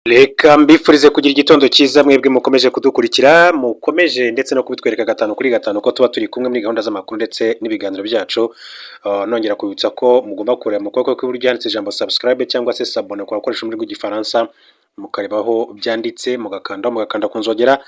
Reka mbifurize kugira igitondo cyiza mwebwe mukomeje kudukurikira, mukomeje ndetse no kubitwereka gatanu kuri gatanu ko tuba turi kumwe muri gahunda z'amakuru ndetse n'ibiganiro byacu. Nongera kubibutsa ko mugomba kureba mu kuboko kw'iburyo handitse ijambo subscribe cyangwa se s'abonner ku bakoresha ururimi rw'Igifaransa, mukarebaho byanditse, mugakanda, mugakanda ku nzogera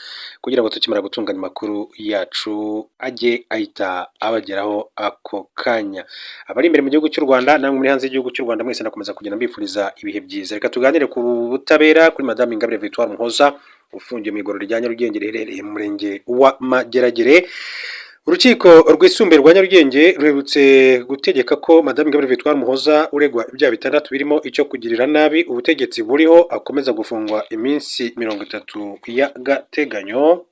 kugira ngo tukimara gutunganya amakuru yacu ajye ahita abageraho ako kanya. Abari imbere mu gihugu cy'u Rwanda namwe muri hanze y'igihugu cy'u Rwanda, mwese ndakomeza kugenda mbifuriza ibihe byiza. Reka tuganire ku butabera, kuri Madame Ingabire Victoire Muhoza ufungiye mu igorora rya Nyarugenge riherereye mu murenge wa Mageragere. Urukiko rwisumbuye rwa Nyarugenge ruherutse gutegeka ko Madame Ingabire Victoire Muhoza uregwa ibyaha bitandatu birimo icyo kugirira nabi ubutegetsi buriho akomeza gufungwa iminsi 30 y'agateganyo.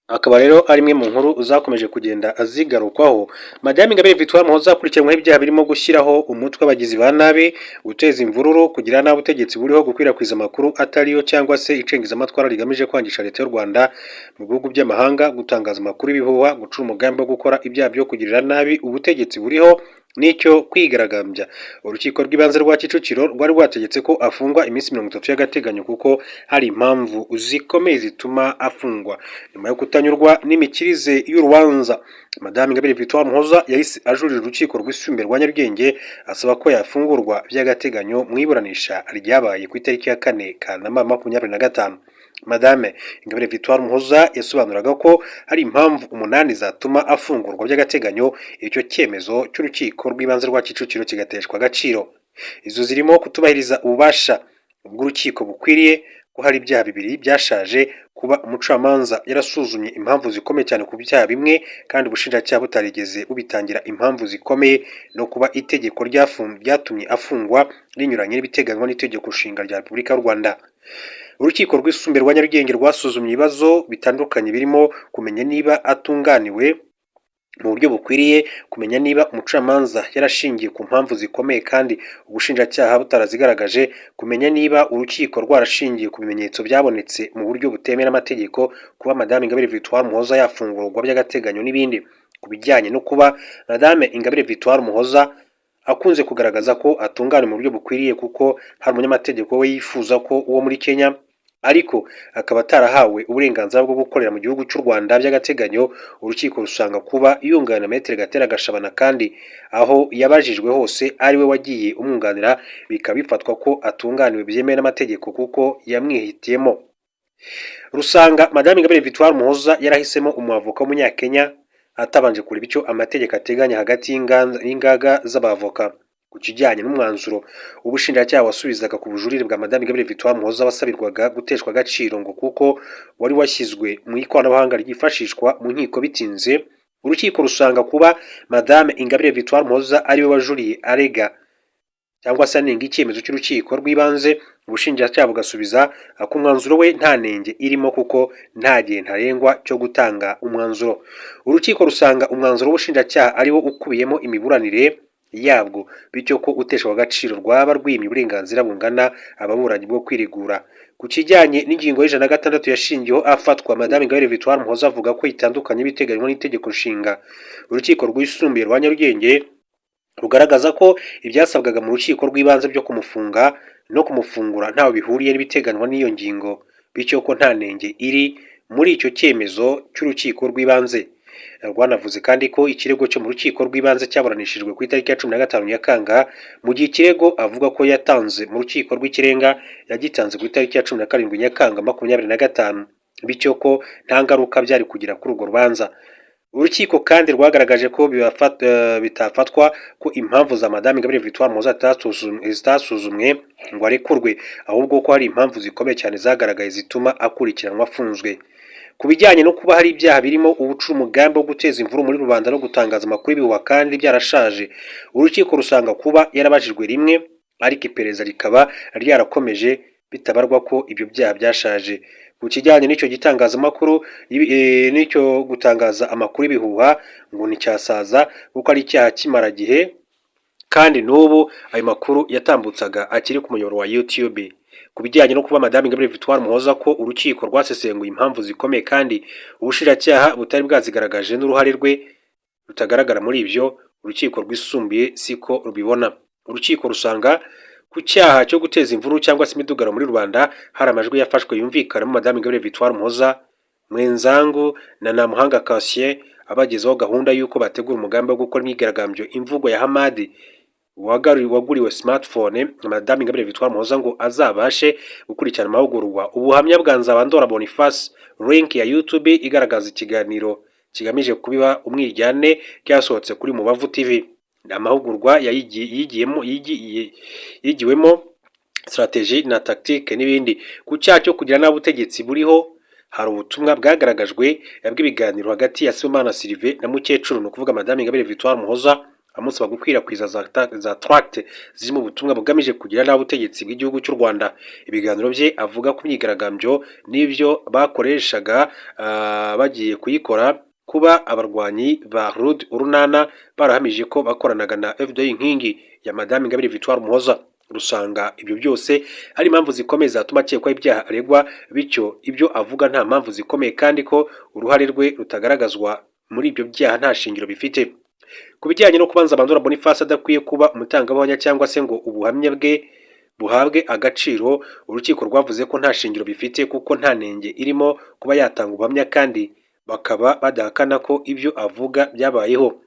Akaba rero ari imwe mu nkuru zakomeje kugenda zigarukwaho. Madame Ingabire Victoire Muhoza akurikiranyweho ibyaha birimo gushyiraho umutwe w'abagizi ba nabi, guteza imvururu, kugira nabi ubutegetsi buriho, gukwirakwiza amakuru atariyo cyangwa se icengezamatwara rigamije kwangisha Leta y'u Rwanda mu bihugu by'amahanga, gutangaza amakuru y'ibihuha, gucura umugambi wo gukora ibyaha byo kugirira nabi ubutegetsi buriho n'icyo kwigaragambya. Urukiko rw'ibanze rwa Kicukiro rwari rwategetse ko afungwa iminsi 30 y'agateganyo kuko hari impamvu zikomeye zituma afungwa. Nyuma yo kutanyurwa n'imikirize y'urubanza, Madame Ingabire Victoire Muhoza yahise ajurira Urukiko Rwisumbuye rwa Nyarugenge, asaba ko yafungurwa by'agateganyo. Mu iburanisha ryabaye ku itariki ya 4 Kanama 2025, Madame Ingabire Victoire Muhoza yasobanuraga ko hari impamvu umunani zatuma afungurwa by'agateganyo, icyo cyemezo cy'Urukiko rw'Ibanze rwa Kicukiro kigateshwa agaciro. Izo zirimo kutubahiriza ububasha bw'urukiko bukwiriye, ko hari ibyaha bibiri byashaje, kuba umucamanza yarasuzumye impamvu zikomeye cyane ku byaha bimwe kandi ubushinjacyaha butarigeze bubitangira impamvu zikomeye, no kuba itegeko ryatumye afungwa rinyuranye n'ibiteganywa n'Itegeko Nshinga rya Repubulika y'u Rwanda. Urukiko Rwisumbuye rwa Nyarugenge rwasuzumye ibibazo bitandukanye birimo kumenya niba atunganiwe mu buryo bukwiriye, kumenya niba umucamanza yarashingiye ku mpamvu zikomeye kandi ubushinjacyaha butarazigaragaje, kumenya niba urukiko rwarashingiye ku bimenyetso byabonetse mu buryo butemewe n'amategeko, kuba Madame Ingabire Victoire Muhoza yafungurwa by'agateganyo n'ibindi. Ku bijyanye no kuba Madame Ingabire Victoire Muhoza akunze kugaragaza ko atungana mu buryo bukwiriye kuko hari umunyamategeko we yifuza ko uwo muri Kenya, ariko akaba atarahawe uburenganzira bwo gukorera mu gihugu cy'u Rwanda by'agateganyo, urukiko rusanga kuba yunganira Maître Gatera Gashabana kandi aho yabajijwe hose ari we wagiye umwunganira, bikaba bifatwa ko atunganiwe byemewe n'amategeko kuko yamwihitiyemo. Rusanga Madame Ingabire Victoire Muhoza yarahisemo umwavoka w'Umunyakenya atabanje kureba icyo amategeko ateganya hagati y'ingaga z'abavoka. Ku kijyanye n'umwanzuro ubushinjacyaha wasubizaga ku bujurire bwa Madame Ingabire Victoire Muhoza wasabirwaga guteshwa agaciro ngo kuko wari washyizwe mu ikoranabuhanga ryifashishwa mu nkiko bitinze, urukiko rusanga kuba Madame Ingabire Victoire Muhoza ariwe wajuriye arega cyangwa se anenga icyemezo cy'urukiko rw'ibanze, ubushinjacyaha bugasubiza ku mwanzuro we nta nenge irimo kuko nta gihe ntarengwa cyo gutanga umwanzuro. Urukiko rusanga umwanzuro w'ubushinjacyaha ariwo ukubiyemo imiburanire yabwo, bityo ko uteshwa agaciro rwaba rwimye uburenganzira bungana ababuranyi bwo kwiregura. Ku kijyanye n'ingingo ya 106 yashingiyeho afatwa, Madame Ingabire Victoire Muhoza avuga ko itandukanye n'ibiteganywa n'Itegeko Nshinga. Urukiko Rwisumbuye rwa Nyarugenge rugaragaza ko ibyasabwaga mu rukiko rw'ibanze byo kumufunga no kumufungura ntawe bihuriye n'ibiteganywa n'iyo ngingo, bityo ko nta nenge iri muri icyo cyemezo cy'urukiko rw'ibanze. Rwanavuze kandi ko ikirego cyo mu rukiko rw'ibanze cyaburanishijwe ku itariki ya 15 Nyakanga, mu gihe ikirego avuga ko yatanze mu Rukiko rw'Ikirenga yagitanze ku itariki ya 17 Nyakanga 2025, bityo ko nta ngaruka byari kugira kuri urwo rubanza. Urukiko kandi rwagaragaje ko bitafatwa ko impamvu za Madame Ingabire Victoire Muhoza zitasuzumwe ngo arekurwe, ahubwo ko hari impamvu zikomeye cyane zagaragaye zituma akurikiranwa afunzwe. Ku bijyanye no kuba hari ibyaha birimo ubucura umugambi wo guteza imvururu muri rubanda no gutangaza amakuru y'ibihuha kandi byarashaje, urukiko rusanga kuba yarabajijwe rimwe ariko iperereza rikaba ryarakomeje bitabarwa ko ibyo byaha byashaje. Ku kijyanye n'icyo gitangazamakuru n'icyo gutangaza amakuru y'ibihuha, ngo nticyasaza kuko ari icyaha kimaragihe kandi n'ubu ayo makuru yatambutsaga akiri ku muyoboro wa YouTube. Ku bijyanye no kuba Madame Ingabire Victoire Muhoza ko urukiko rwasesenguye impamvu zikomeye kandi ubushinjacyaha butari bwazigaragaje n'uruhare rwe rutagaragara muri ibyo, Urukiko Rwisumbuye siko rubibona. Urukiko rusanga Ku cyaha cyo guteza imvururu cyangwa se imidugararo muri rubanda, hari amajwi yafashwe yumvikanamo Madame Ingabire Victoire Umuhoza, Mwenzangu na Ntamuhanga Cassien abagezaho gahunda y'uko bategura umugambi wo gukora imyigaragambyo. Imvugo ya Hamadi waguriwe smartphone na Madame Ingabire Victoire Umuhoza ngo azabashe gukurikirana amahugurwa. Ubuhamya bwa Nzabandora Boniface, link ya YouTube igaragaza ikiganiro kigamije kubiba umwiryane cyasohotse kuri Mubavu TV. Ni amahugurwa yayigiyemo, yigiwemo stratégie na tactique n'ibindi. Ku cyaha cyo kugira nabi ubutegetsi buriho, hari ubutumwa bwagaragajwe bw'ibiganiro hagati ya Sibomana Sylvain na Mukecuru, ni ukuvuga Madame Ingabire Victoire Umuhoza, amusaba gukwirakwiza za tract zirimo ubutumwa bugamije kugira nabi ubutegetsi bw'igihugu cy'u Rwanda. Ibiganiro bye avuga ku myigaragambyo n'ibyo bakoreshaga bagiye kuyikora. Kuba abarwanyi ba RUD Urunana barahamije ko bakoranaga na FDU Inkingi ya Madame Ingabire Victoire Umuhoza, rusanga ibyo byose ari impamvu zikomeye zatuma akekwaho ibyaha aregwa, bityo ibyo avuga nta mpamvu zikomeye kandi ko uruhare rwe rutagaragazwa muri ibyo byaha nta shingiro bifite. Ku bijyanye no kuba Nzabandora Boniface adakwiye kuba umutangabuhamya cyangwa se ngo ubuhamya bwe buhabwe agaciro, urukiko rwavuze ko nta shingiro bifite kuko nta nenge irimo kuba yatanga ubuhamya, kandi bakaba badahakana ko ibyo avuga byabayeho.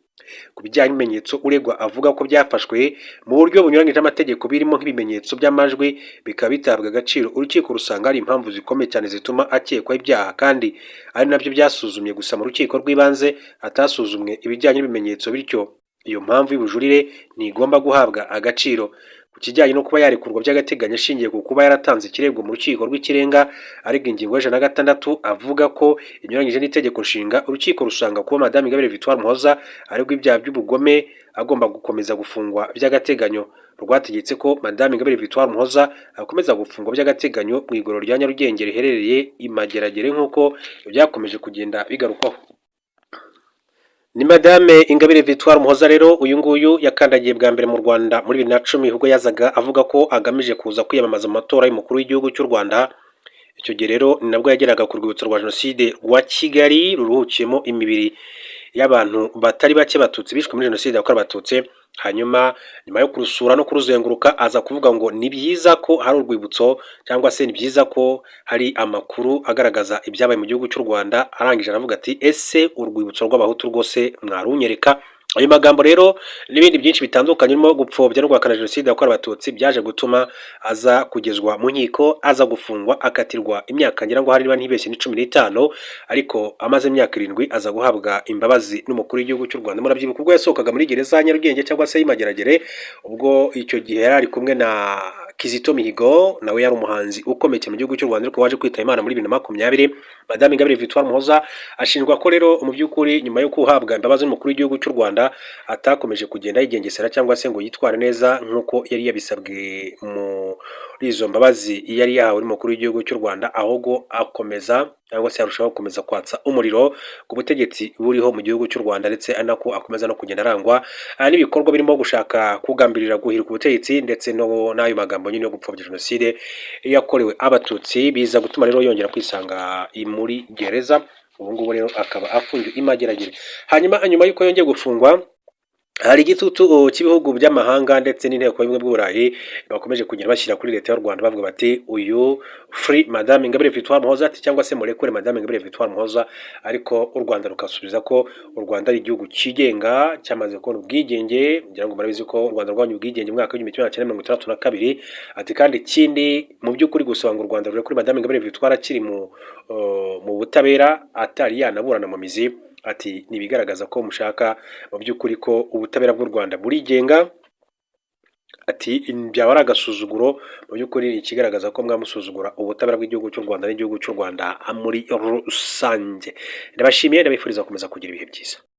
Ku bijyanye n'ibimenyetso uregwa avuga ko byafashwe mu buryo bunyuranyije n'amategeko, birimo nk'ibimenyetso by'amajwi, bikaba bitabwa agaciro, urukiko rusanga hari impamvu zikomeye cyane zituma akekwaho ibyaha, kandi ari nabyo byasuzumye gusa mu rukiko rw'ibanze, hatasuzumwe ibijyanye n'ibimenyetso, bityo iyo mpamvu y'ubujurire ntigomba guhabwa agaciro. Ku kijyanye no kuba yarekurwa by'agateganyo ashingiye ku kuba yaratanze ikirego mu Rukiko rw'Ikirenga ariko ingingo ya 106 avuga ko inyuranyije n'itegeko nshinga, urukiko rusanga kuba Madame Ingabire Victoire Umuhoza aregwa ibyaha by'ubugome agomba gukomeza gufungwa by'agateganyo. Rwategetse ko Madame Ingabire Victoire Umuhoza akomeza gufungwa by'agateganyo mu igororero rya Nyarugenge riherereye i Mageragere, nk'uko byakomeje kugenda bigarukwaho. Ni Madame Ingabire Victoire Umuhoza rero. Uyu nguyu yakandagiye bwa mbere mu Rwanda muri 2010, ubwo yazaga avuga ko agamije kuza kwiyamamaza mu matora y'umukuru w'igihugu cy'u Rwanda. Icyo gihe rero ni nabwo yageraga ku rwibutso rwa jenoside rwa Kigali ruruhukiyemo imibiri y'abantu batari bake batutsi bishwe muri jenoside yakorewe abatutsi. Hanyuma nyuma yo kurusura no kuruzenguruka, aza kuvuga ngo ni byiza ko hari urwibutso cyangwa se ni byiza ko hari amakuru agaragaza ibyabaye mu gihugu cy'u Rwanda. Arangije aravuga ati: "Ese urwibutso rw'abahutu rwose mwarunyereka?" Ayo magambo rero n'ibindi byinshi bitandukanye birimo gupfobya no guhakana jenoside yakorewe abatutsi byaje gutuma aza kugezwa mu nkiko, aza gufungwa, akatirwa imyaka, ngira ngo hari niba ntibeshye ni 15, ariko amaze imyaka 7 aza guhabwa imbabazi n'umukuru w'igihugu cy'u Rwanda. Murabyibuka ubwo yasohokaga muri gereza ya Nyarugenge cyangwa se y'Imageragere, ubwo icyo gihe yari ari kumwe na Kizito Mihigo, nawe yari umuhanzi ukomeye cyane mu gihugu cy'u Rwanda ariko waje kwitaba Imana muri 2020. Madame Ingabire Victoire Umuhoza ashinjwa ko rero mu by'ukuri nyuma yo guhabwa imbabazi n'umukuru w'igihugu cy'u Rwanda atakomeje kugenda yigengesera cyangwa se ngo yitware neza nk'uko yari yabisabwe muri izo mbabazi yari yahawe n'umukuru w'igihugu cy'u Rwanda, ahubwo akomeza cyangwa se arushaho gukomeza kwatsa umuriro ku butegetsi buriho mu gihugu cy'u Rwanda, ndetse ari nako akomeza no kugenda arangwa n'ibikorwa birimo gushaka kugambirira guhirika ubutegetsi, ndetse no n'ayo magambo nyine yo gupfobya jenoside yakorewe abatutsi. Biza gutuma rero yongera kwisanga muri gereza. Ubu ngubu rero akaba afungiwe i Mageragere. Hanyuma nyuma y'uko yongeye gufungwa, hari igitutu cy'ibihugu by'amahanga ndetse n'inteko y'ubumwe bw'Uburayi bakomeje kugenda bashyira kuri leta y'u Rwanda, bavuga bati: "Uyu free Madame Ingabire Victoire Muhoza", ati cyangwa se "murekure Madame Ingabire Victoire Muhoza". Ariko u Rwanda rukasubiza ko u Rwanda ari igihugu cyigenga cyamaze kubona ubwigenge. Ngira ngo murabizi ko u Rwanda rwabonye ubwigenge mu mwaka w'1962. Ati kandi ikindi, mu by'ukuri gusaba ngo u Rwanda rurekure Madame Ingabire Victoire akiri mu butabera, atari yanaburana mu mizi, ati ni ibigaragaza ko mushaka mu by'ukuri ko ubutabera bw'u Rwanda burigenga. Ati byaba ari agasuzuguro, mu by'ukuri ni ikigaragaza ko mwamusuzugura ubutabera bw'igihugu cy'u Rwanda n'igihugu cy'u Rwanda muri rusange. Ndabashimiye, ndabifuriza gukomeza kugira ibihe byiza.